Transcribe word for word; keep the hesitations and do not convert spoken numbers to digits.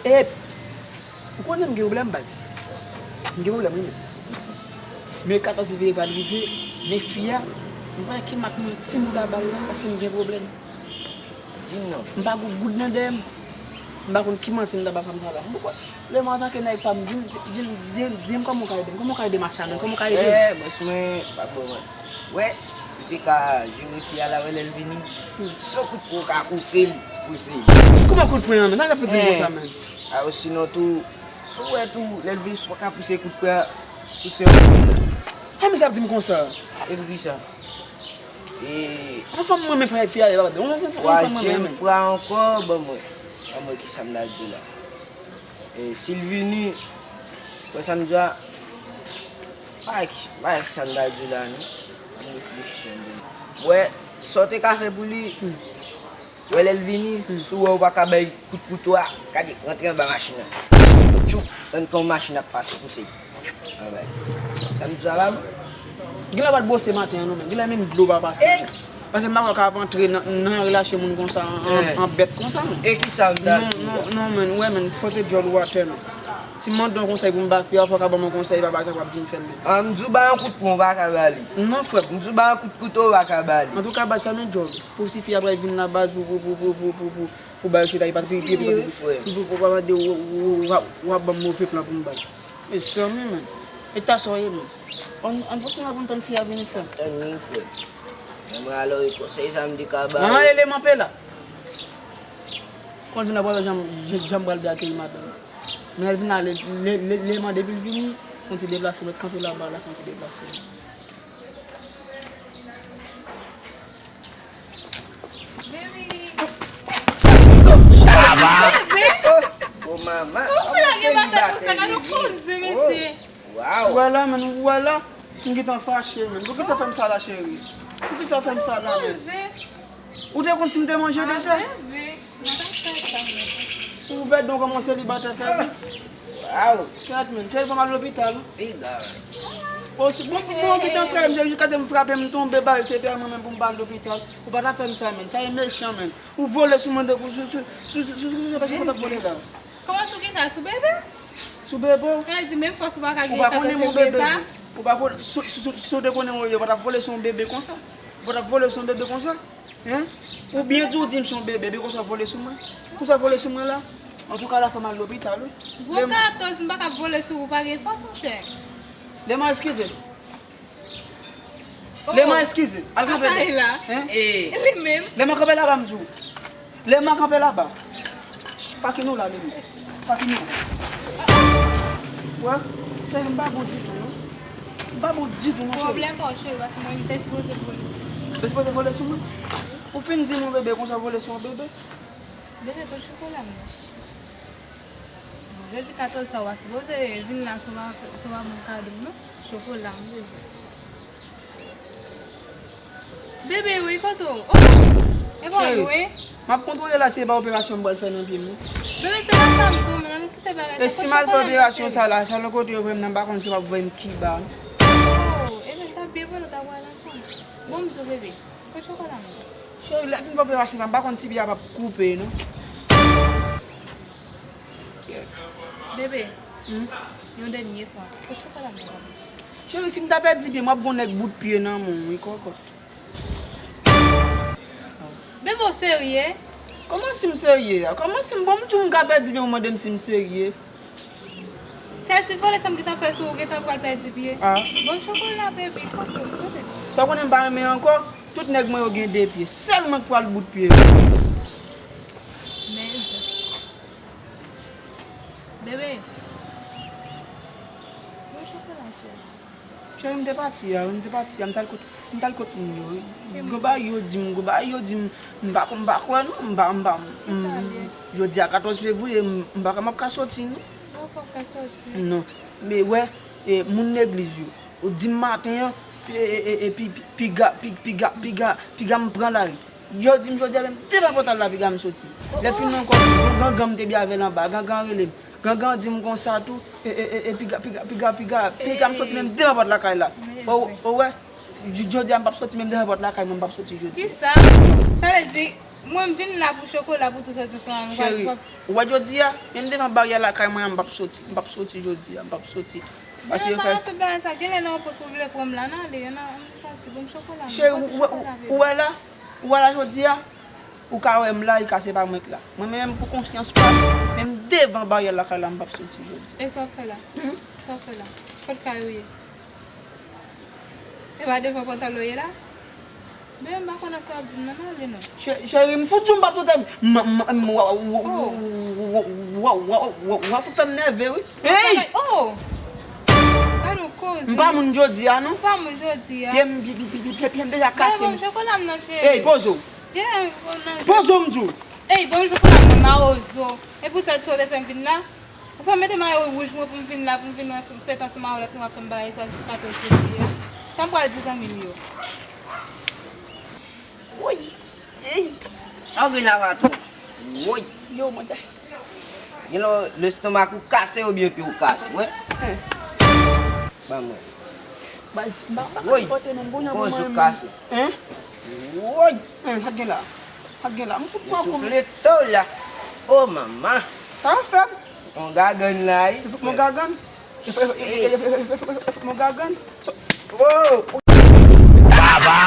E, ou konnen m gen pwoblèm, baz. M gen pwoblèm, wi, men. Men katòz fevriye pral rive, men fi a, m pa wè ki mak m ti mouda ba l la, paske m gen pwoblèm. Di m non. M pa gon goud nan dèyè m. M pa konn ki manti m ta ba fanm sa la. M poko, lè m antanke nèg pa m, di m, di m, di m, di m kòman w ka ede m? Kòman w ka ede m ak sa menm? Kòman w ka ede m? Eh, bòs mwen, pa ba w manti. Wè, ou te ka jere fi a la, wè lè l vini. Hmm. Se yon kout pwen w ka pouse l, pouse l. Kòman kout pwen an menm? Sa w ap fè di m konsa menm? A, osinon tou, si w wè tou, lè l vini, si w pa ka pouse kout pwen an, pouse yon kout pwen tou. Sa misye ap di m konsa? E poukisa? E. Yon fanm mwen renmen fè fi a, e pa yon fanm mwen renmen. Twazyèm fwa ankò, ban mwen. Ban mwen kisa m ta di w la. E, si l vini, wè sa m di w la, pa wè ki, pa wè kisa m ta di w la, non. Ban m reflechi tande. Wè, sa w te ka fè pou li, wè lè l vini, si w wè w pa ka bay kout kouto a, gade, rantre anba machin nan. Tchoup, tann kòman machin ap pase pou se. Alright. Sa m di w la pa bon? Genlè w pa t bwose maten an non, men genlè menm dlo pa pase. Ey! Paske m pa kwè w ka ap antre nan, nan yon relasyon moun konsa, an, an, an bèt konsa, non. E kisa m ta di w la? Non, non, non, men, wè, men, fò w te djòl watè, men. Si m mande w yon konsèy pou m ba fi a, fò w ka ban m yon konsèy, e pa bagay sa w ap di m fè l, men. An, m di w ba yon kout pwen, w pa ka ba li. Non, frè m. M di w ba yon kout kouto, w pa ka ba li. Antouka, baz, fèmen djòl. Pou si fi a pral vin la, baz, pou, pou, pou, pou ba yo chita, li pa t pi, pi, pi, pi, pi, pi, pi, w ap mande w, w, w, w ap, w ap ban m move plan pou m bay. Mezanmi, men. E ta sa w ye, men. Ann, ann, pase la pou n tann fi a vini, frè. Tann wi, frè. Men mwen alò, e konsèy sa m te ka ba w. An, eleman pe la. Kon l vin la, pral wè jan, jan, jan m pral byen akeyi madanm. Men lè l vin la, lè, lè, lè, lè mande pou l vini, fè yon ti deplase, mèt kanpe laba la, fè yon ti deplase. Bebe. Bebe. Oh, oh, manman. Ou fè lage batay konsa, gade w poze, mesye. Wow. Ou wè la, men, ou wè la. M gentan fache, men. Poukisa w fè m sa la, cheri? Poukisa w fè m sa la, men? Ou te konn si m te manje deja? Bebe. Mwen pa fè sa, men. Ou ouvè don kòman selibatè fè viv. Wow. Kèt, men, cheri, fò m al lopital. Piga. O, si, bon, bon, bon, piga frè m, se jiskaske m frape, m tonbe, ba, se tèlman menm pou m pa al lopital. Ou pa ta fè m sa, men. Sa e mechan, men. Ou vole sou mwen de kou, sou, sou, sou, sou, sou, sou, sou, sou, sou, vole la. Kòman sou ki sa, sou bebe? Sou bebe w? Sa vle di menm fòs ou pa ka gen katòz fevriye sa? Ou pa konnen mon bebe. Ou pa konnen, si, si, si, si w te konnen mwen, ou pa t ap vole sou yon bebe konsa. Ou pa t ap vole sou yon bebe konsa. Hein? Ou byen di w di m se yon bebe, bebe konsa vole sou mwen. Konsa vole sou mwen la. Antouka, la fè m al lopital, wi. Gwo katòz, m pa ka vole sou ou, pa gen fòs, monchè. Lema, eskize. Oh. Lema, eskize. Al kanpe la. Hein? Eh. Li menm. Lema, kanpe laba, m di w. Lema, kanpe laba. Pakini w la, Lema. Pakini w. Wè, cheri, m pa bon ditou, non. M pa bon ditou, non, cheri. Pwoblèm pa w, cheri, paske mwen, m te sipoze vole sou ou. Te sipoze vole sou mwen? Ou fin di m yon bebe, konsa vole sou yon bebe? Bebe, pou chokola m nan. Jodi katòz sa, w pa sipoze vin la san w pa, san w pa ban m kado, non. Chokola, m bezwen. Bebe, wi, kote w? Oh! E pa w, wi. M ap kontwole la, se pa operasyon m pral fè nan pye m, non. Bebe, se pa sa m di w, men ann kite bagay sa. E si m al fè operasyon sa la, sa lòt kote yo voye m nan, m pa konn si yo p ap voye m Kiba, non. Oh, ebyen, m t ap byen vole, w ta pral ansanm. Bon, m di w, bebe, kote chokola m? Cheri, lè m fin fè operasyon sa, m pa konn si pye a p ap koupe, non. Bebe, hmm? Yon dènye fwa, kote chokola m nan? Cheri, si m ta pèdi pye m, w ap gon nèg bout pye nan men w, wi, kòkòt. Bebe, w serye? Kòman si m serye a? Kòman si m, bon, m di w m ka pèdi pye m, ou mande m si m serye? Sèl ti vole sa m gentan fè sou ou, gentan pral pèdi pye. Ah. Bon, chokola, bebe, kòkòt, bebe. Sa w konnen m pa renmen ankò? Tout nèg mwen yo gen de pye. Sèl mwen k pral bout pye. Men. Bebe. Bon, chokola, cheri. Cheri, m te pati a, wi, m te pati a, m t al kot, m t al kot moun yo, wi. Gon bagay yo di m, gon bagay yo di m, m pa, m pa kwè non, m pa, m pa, m, jodi a katòz fevriye, m, m pa ka, m ap ka soti non. Ou p ap ka soti? Non. Men wè, e, moun legliz yo, ou di m maten an, e, e, e, e, pi, pi, piga, pi, piga, piga, piga m pran lari. Yo di m jodi a menm devan pòtay la piga m soti. Lè fini ankò, gangan m te byen avè l anba, gangan rele m. Gangan di m konsa tou, e, e, e, e, piga, piga, piga, piga, piga m soti menm devan pòt lakay la. O, o wè, j-, jodi a m p ap soti menm devan pòt lakay mwen, m p ap soti jodi. Kisa? Sa vle di, Mwen, m vin la pou chokola, pou tout sa, sa, sa, m Cheri, w wè jodi a, menm devan baryè lakay mwen an, m p ap soti. M p ap soti jodi a, m p ap soti. Paske yo fè. Tout bagay sa, genlè nan yon pòt ou vle pran m la, n ale, n a, m pati, ban m chokola, m Cheri, pati ou, ou, chokola, ou, ou wè la, ou wè la jodi a, ou ka wè m la, e ka se pa mwen k la. Mwen menm, pou konsyans pa m, menm devan baryè lakay la, m p ap soti jodi. E sa w fè la? Hmm? Sa w fè la? Kot kay ou ye? E pa devan pantalon ye la? Men m pa konn sa w ap di m nan, m ale non. Chè- Cheri, m fout di w m p ap sot. M, m, m, wa, wa, wa, wa, wa, wa, wa, wa fout fè m nève, wi. Hey! Oh! Gade yon koze. M pa moun jodi a, non. M pa moun jodi a. Pye m, pye, pye, pye, pye, pye m deja kase. Gade bon chokola m nan, cheri. Hey, poze w. Yeah, bon nan. Poze w, m di w. Hey, bon chokola m nan, mawozo. E pou sa, sa w te fè m vin la? Ou fè mete mayo wouj mwen pou m vin la, pou m vin ansanm, fèt ansanm avè w, lè w ap fè m bagay sa, jis katòz fevriye a. Sa m pral di zanmi m yo? Woy! Ey! Sa w gen la, patwon? Woy! Yo, mwen se. Gen lè lestomak ou kase oubyen pye w kase, wè? Ban mwen. Baz, m pa, m pa Woy! Poze w kase. Hein? Woy! Hein, sa k gen la? Sa k gen la? M fout pran kou. Soufle to la. Oh, manman. Sa w fè m? Yon gagann la, wi. Fè m yon gagann. Fè m yon gagann. Oh! Baba!